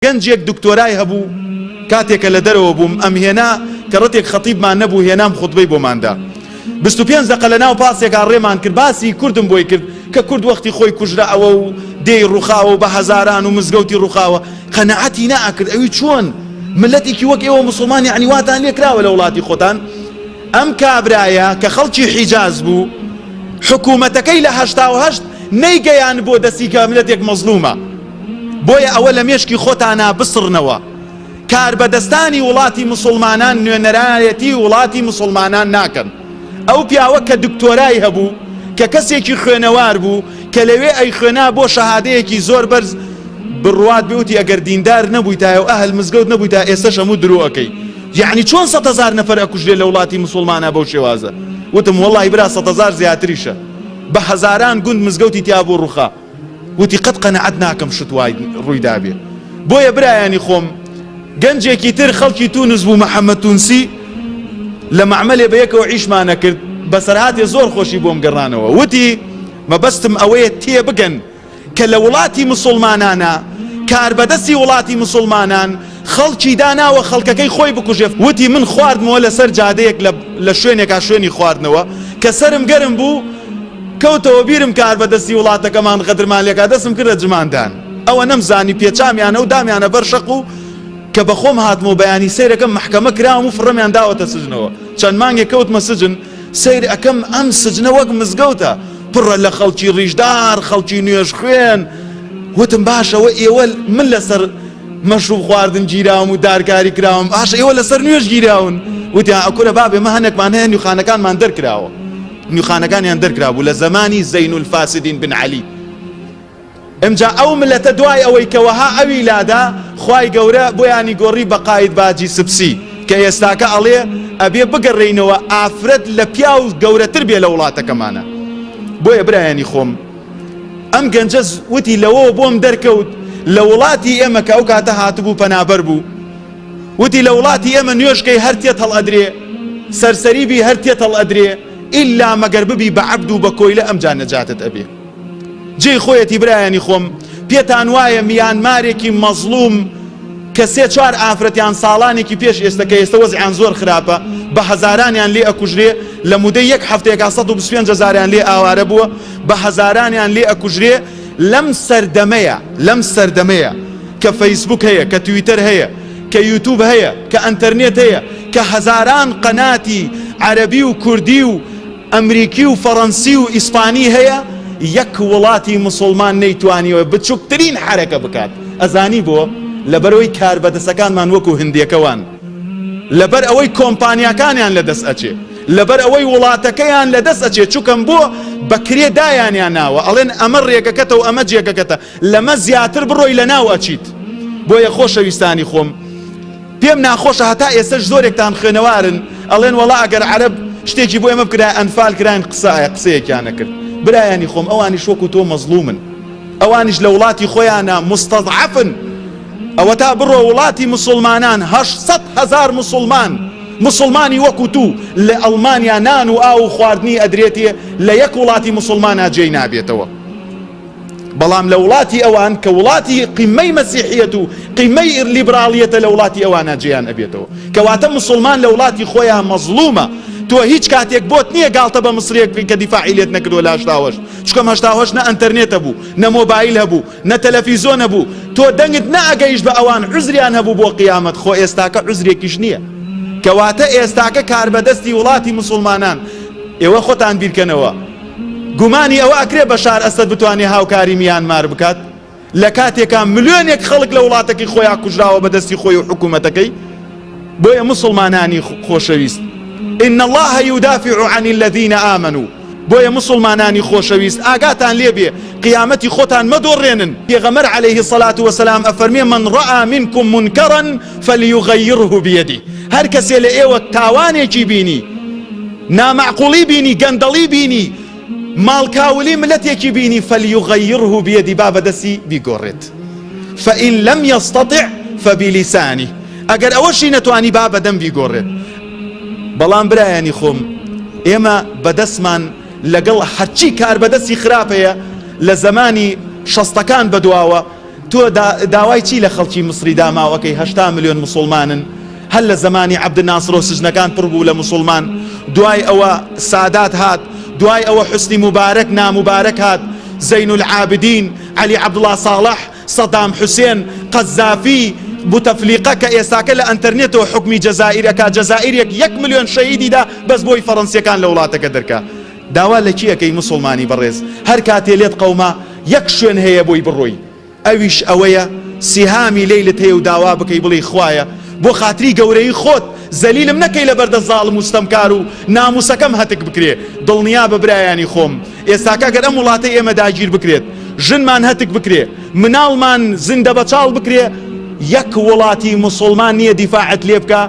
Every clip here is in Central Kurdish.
گەنجێک دکتۆرای هەبوو کاتێ کە لە دەرەوە بووم ئەمهێنا کەڕەتێک خەتیبمان نەبوو هێنام خوتبەی بۆمان دا 25 دەقە لە ناو پاسێکا ڕێمان کرد باسی کوردم بۆی کرد کە کورد وەختی خۆی کوژراوە و دێی ڕوخاوە و بە هەزاران و مزگەوتی ڕوخاوە قەناعەتی نەئەکرد ئەوی چۆن ملەتێکی وەک ئێوە موسڵمان یەعنی واتان لێ کراوە لە وڵاتی خۆتان ئەم کابرایە کە خەڵکی حیجاز بوو حکوومەتەکەی لە 88 نەیگەیاندبووە دەستی کە ملەتێک مەزلوومە بۆیە ئەوە لە مێشکی خۆتانا بسڕنەوە کاربەدەستانی وڵاتی موسوڵمانان نوێنەرایەتی وڵاتی موسوڵمانان ناکەن. ئەو پیاوە کە دکتۆرای هەبوو، کە کەسێکی خوێنەوار بوو، کە لەوێ ئەیخوێنا بۆ شەهادەیەکی زۆر بەرز، بڕوات بێ وتی ئەگەر دیندار نەبوویتایە و ئەهل مزگەوت نەبوویتایە ئێستەش هەموو درۆ ئەکەی. یەعنی چۆن سەتهەزار نەفەر ئەکوژرێ لە وڵاتی موسوڵمانا بەو شێوازە؟ وتم وەڵاهی برا سەتهەزار زیاتریشە. بە هەزاران گوند مزگەوتی تیا بوو ڕوخا. وتی قەت قەناعەت ناکەم شت وای ڕووی دابێ بۆیە برایانی خۆم گەنجێکی تر خەڵکی تونس بوو محەممەد تونسی لە مەعمەلێ بە یەکەوە ئیشمان ئەکرد بەسەرهاتێ زۆر خۆشی بۆم گەڕانەوە وتی مەبەستم ئەوەیە تێبگەن کە لە وڵاتی مسوڵمانانا کاربەدەستی وڵاتی مسوڵمانان خەڵکی داناوە خەڵکەکەی خۆی بکوژێ وتی من خواردمەوە لەسەر جادەیەک لە شوێنێکا شوێنی خواردنەوە کە سەرم گەرم بوو کەوتەوە بیرم کاربەدەستی وڵاتەکەمان غەدرمان لێکا دەستم کردە جماندان ئەوە نەمزانی پێچامیانە و دامیانە بەر شەق و کە بەخۆم هاتمەوە بەیانی سەیرەکەم مەحکەمە کراوم و فڕەمیان داوەتە سجنەوە چەند مانگێک کەوتمە سجن سەیر ئەکەم ئەم سجنە وەک مزگەوتە پڕە لە خەڵکی ڕیشدار خەڵکی نوێژ خوێن وتم باشە وە ئێوە من لەسەر مەشروب خواردن گیراوم و دارکاری کراوم باشە ئێوە لەسەر نوێژ گیراون وتیان ئەکورە بابێ مە هەنێکمان هەیە نوخانەکانمان دەرکراوە نوخانەکانیان دەرکرابوو لە زەمانی زەین الفاسدین بن عەلی ئمجا ئەو ملەتە دوای ئەوەی کە وەها ئەوی لادا خوای گەورە بۆیانی گۆڕی بە قاید باجی سپسی کە ئێستاکە ئەڵێ ئەبێ بگەڕێینەوە ئافرەت لە پیاو گەورەتر بێ لە وڵاتەکەمانە بۆیە برایانی خۆم ئەم گەنجە وتی لەوەوە بۆم دەرکەوت لە وڵاتی ئێمە کە ئەو کاتە هاتبوو پەنابەر بوو وتی لە وڵاتی ئێمە نوێژکەی هەر تێت هەڵئەدرێ سەرسەری بی هەر تێت هەڵئەدرێ ئیلا مەگەر ببی بە عەبد و بە کۆیلە ئەمجا نەجاتت ئەبێ جێی خۆیەتی برایانی خۆم پێتان وایە میانمارێکی مەزڵوم کە سێ چوار ئافرەتیان ساڵانێکی پێش ئێستە کە ئێستە وەزعیان زۆر خراپە بە هەزارانیان لێ ئەکوژرێ لە مودەی یەک هەفتەیەکا 125 هەزاریان لێ ئاوارە بووە بە هەزارانیان لێ ئەکوژرێ لەم سەردەمەیە لەم سەردەمەیە کە فەیسبوک هەیە کە تویتەر هەیە کە یوتوب هەیە کە ئەنتەرنێت هەیە کە هەزاران قەناتی عەرەبی و کوردی و ئەمریکی و فەڕەنسی و ئیسپانی هەیە یەک وڵاتی موسوڵمان نەیتوانیوە بچوکترین حەرەکە بکات ئەزانی بۆ؟ لەبەرئەوەی کاربەدەسەکانمان وەکو هندێکە وان لەبەر ئەوەی کۆمپانیاکانیان لەدەست ئەچێ لەبەر ئەوەی وڵاتەکەیان لەدەست ئەچێ چوکەم بۆ بە کرێ دایانیان ناوە ئەڵێن ئەمە ڕێگەکەتە و ئەمە جێگەکەتە لەمە زیاتر بڕۆی لەناو ئەچیت بۆیە خۆشەویستانی خۆم پێم ناخۆشە هەتا ئێستەش زۆرێکتان خوێنەوارن ئەڵێن وەڵا ئەگەر عەرەب شتێکی بۆ ئێمە بکرایە ئەنفال کراین قسە ئایا قسەیەکیان نەکرد برایانی خۆم ئەوانیش وەکو تۆ مەزڵومن ئەوانیش لە وڵاتی خۆیانە مستضعفن ئەوەتا بڕۆ وڵاتی مسوڵمانان 800 هەزار مسوڵمان مسوڵمانی وەکو تو لە ئەڵمانیا نان و ئاو و خواردنی ئەدرێتێ لە یەک وڵاتی مسوڵمانا جێی نابێتەوە بەڵام لە وڵاتی ئەوان کە وڵاتی قیمەی مەسیحیەت و قیمەی لیبراڵیەتە لە وڵاتی ئەوانە جێیان ئەبێتەوە کەواتە مسوڵمان لە وڵاتی خۆیان مەزڵومە تۆ هیچ کاتێک بۆت نییە گاڵتە بە مسریەک بکەی کە دیفاعی لێت نەکردووە لە هەشتاوەشت چونکە هەشتاوهەشت نە ئەنتەرنێت هەبوو نە مۆبایل هەبوو نە تەلەفیزۆن هەبوو تۆ دەنگت نەئەگەیشت بە ئەوان عوزریان هەبوو بۆ قیامەت خۆ ئێستاکە عوزرێکیش نییە کەواتە ئێستاکە کاربەدەستی وڵاتی مسوڵمانان ئێوە خۆتان بیرکەنەوە گومانی ئەوە ئەکرێ بەشار ئەسەد بتوانێ هاوکاری میانمار بکات لە کاتێکا ملیۆنێک خەڵک لە وڵاتەکەی خۆیان کوژراوە بە دەستی خۆی و حکوومەتەکەی؟ بۆیە موسڵمانانی خۆشەویست ان اللە یدافع عن الذین آمنوا بۆیە موسڵمانانی خۆشەویست ئاگاتان لێ بێ قیامەتی خۆتان مەدۆڕێنن پێغەمبەر علیه الصلاة والسلام ئەفەرمێ من رأى منکم منکرا فلیغیره بیده هەر کەسێ لە ئێوە تاوانێکی بینی نامەعقوڵی بینی گەندەڵی بینی ماڵکاولی ملەتێکی بینی فلیغیره بیده با بەدەستی بیگۆڕێت فان لم یستطع فبلسانه ئەگەر ئەوەشی نەتوانی با بەدەم بیگۆڕێت بەڵام برایانی خۆم ئێمە بەدەستمان لەگەڵ هەرچی کاربەدەستی خراپەیە لە زەمانی شەستەکان بەدواوە. تۆ داوای چی لە خەڵکی میسری داماو ئەکەی 80 ملیۆن موسوڵمانن هەر لە زەمانی عەبدناسرۆ سجنەکان پڕ بوو لە موسوڵمان دوای ئەوە سادات هات دوای ئەوە حوسنی موبارەک ناموبارەک هات زەین العابدین عەلی عەبدوڵا ساڵح سەدام حوسێن قەزافی بوتەفلیقە کە ئێستاکە لە ئەنتەرنێتەوە حوکمی جەزائیر ئەکا جەزائیرێک یەک ملیۆن شەهیدی دا بەس بۆی فەڕەنسیەکان لە وڵاتەکە دەرکا داوا لە کی ئەکەی موسوڵمانی بەڕێز هەر کاتێ لێت قەوما یەک شوێن هەیە بۆی بڕۆی ئەویش ئەوەیە سیهامی لەیلت هەیە و داوا بکەی بڵێی خوایە بۆ خاتری گەورەیی خۆت زەلیلم نەکەی لەبەردەست زاڵم و ستەمکار و ناموسەکەم هەتک بکرێ دڵنیابە برایانی خۆم ئێستاکە گەر ئەم وڵاتەی ئێمە داگیر بکرێت ژنمان هەتک بکرێ مناڵمان زیندەبەچاڵ بکرێ یەک وڵاتی موسوڵمان نیە دیفاعت لێ بکا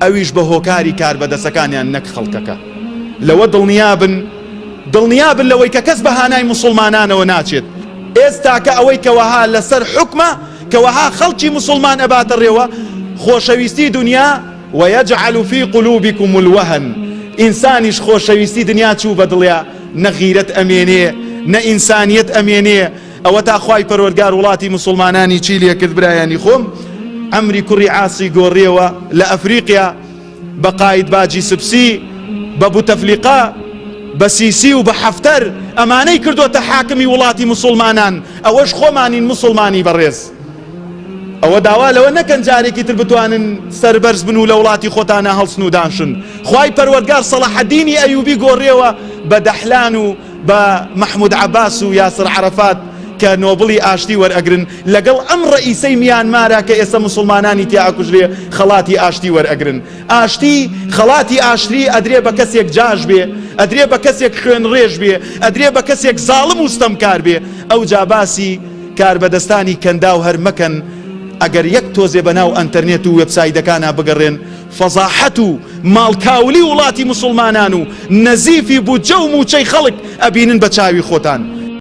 ئەویش بە هۆکاری کاربەدەسەکانیان نەک خەڵکەکە لەوە دڵنیابن دڵنیابن لەوەی کە کەس بە هانای موسوڵمانانەوە ناچێت ئێستاکە ئەوەی کە وەها لەسەر حوکمە کە وەها خەڵکی موسوڵمان ئەباتە ڕێوە خۆشەویستی دونیا ویجعل فی قلوبکم الوهن ئینسانیش خۆشەویستی دنیا چوو بە دڵیا نە غیرەت ئەمێنێ نە ئینسانیەت ئەمێنێ ئەوەتا خوای پەروەردگار وڵاتی موسوڵمانانی چی لێکرد برایانی خۆم عەمری کوڕی عاسی گۆڕیەوە لە ئەفریقیا بە قاید باجی سبسی بە بوتەفلیقە بە سیسی و بە حەفتەر ئەمانەی کردۆتە حاکمی وڵاتی موسوڵمانان ئەوەش خۆمانین موسوڵمانی بەڕێز ئەوە داوا لەوە نەکەن جارێکی تر بتوانن سەربەرز بن و لە وڵاتی خۆتانا هەڵسن و دانشن خوای پەروەردگار سەڵاحەدینی ئەیوبی گۆڕیەوە بە دەحلان و بە مەحمود عەباس و یاسر عەرەفات کە نۆبڵی ئاشتی وەرئەگرن لەگەڵ ئەم ڕەئیسەی میانمارا کە ئێستا موسڵمانانی تیا ئەکوژرێ خەڵاتی ئاشتی وەرئەگرن ئاشتی خەڵاتی ئاشتری ئەدرێ بە کەسێک جاش بێ ئەدرێ بە کەسێک خوێنڕێژ بێ ئەدرێ بە کەسێک زاڵم و ستەمکار بێ ئەوجا باسی کاربەدەستانی کەنداو هەر مەکەن ئەگەر یەک تۆزێ بەناو ئەنتەرنێت و وێبسایدەکانا بگەڕێن فەزاحەت و ماڵکاولی وڵاتی موسوڵمانان و نەزیفی بودجە و موچەی خەڵک ئەبینن بە چاوی خۆتان.